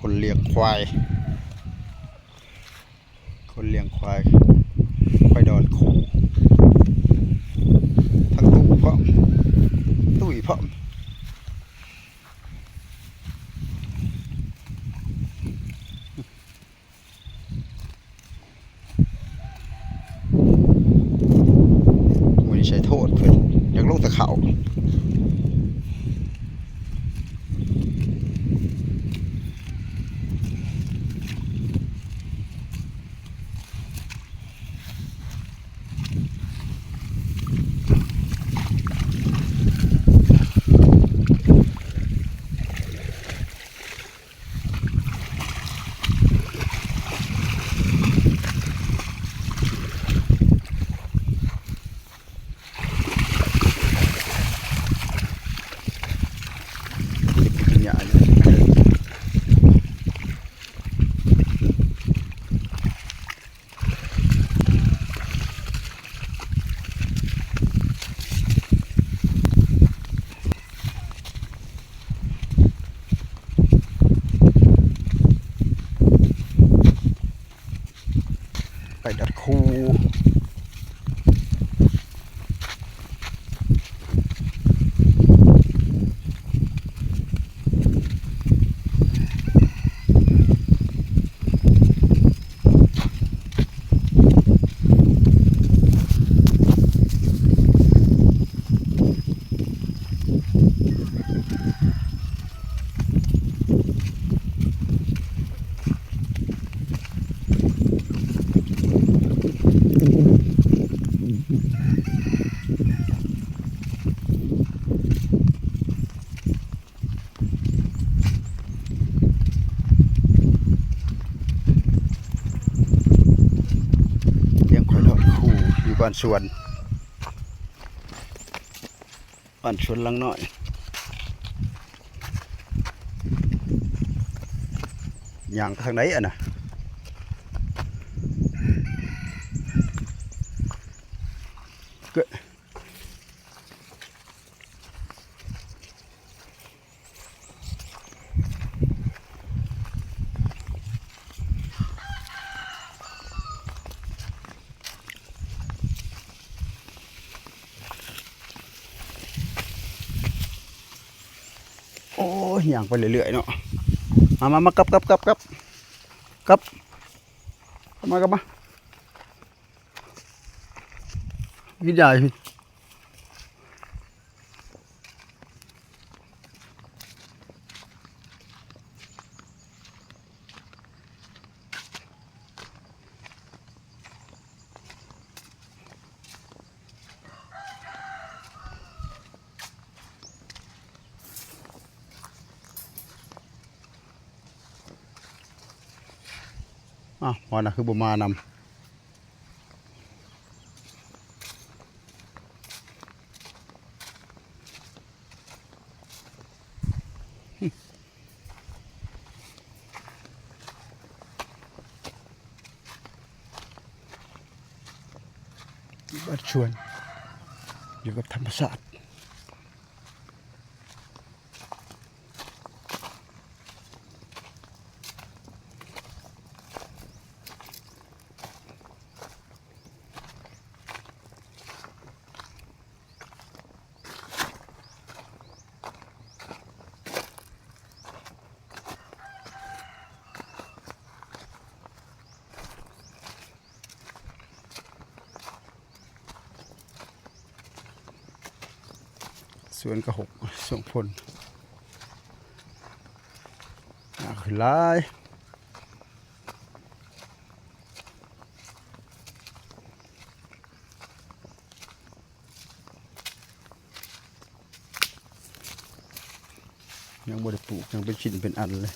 ຄົນລ້ຽງຄວາຍ ຄົນລ້ຽງຄວາຍ ຄວາຍດອນຄູ່ ທັງຕູ້ພ້ອມ ຕຸ້ຍພ້ອມ. ມື້ນີ້ໃສ່ໂທດເພິ່ນ ຢາກລົງແຕ່ເຂົ້າ. ໄປດັດຄູ່. ລ້ຽງຄວາຍດອນຄູ່ຢູ່ບ້ານສວນ ບ້ານສວນຫຼັງນ້ອຍ. ຍ່າງໄປທາງໃດຫັ້ນນະ? ເກີດ ໂອ້ຍ ຍ່າງໄປເລື້ອຍໆເນາະ. ມາ ມາ ມາ ກັບ ກັບ ກັບ ກັບ ກັບ ກັບມາ ກັບມາ. ນີ້ໄດ້. ອ້າວ ວ່ານະ ຄືບໍ່ມານຳ. ບ້ານສວນ ຢູ່ກັບທຳມະຊາດ. ສວນກະຫົກ ສົ່ງຜົນ ໜ້າຂຶ້ນຫຼາຍ. ຍັງບໍ່ໄດ້ປູກ ຍັງເປັນຊິ້ນເປັນອັນເລີຍ.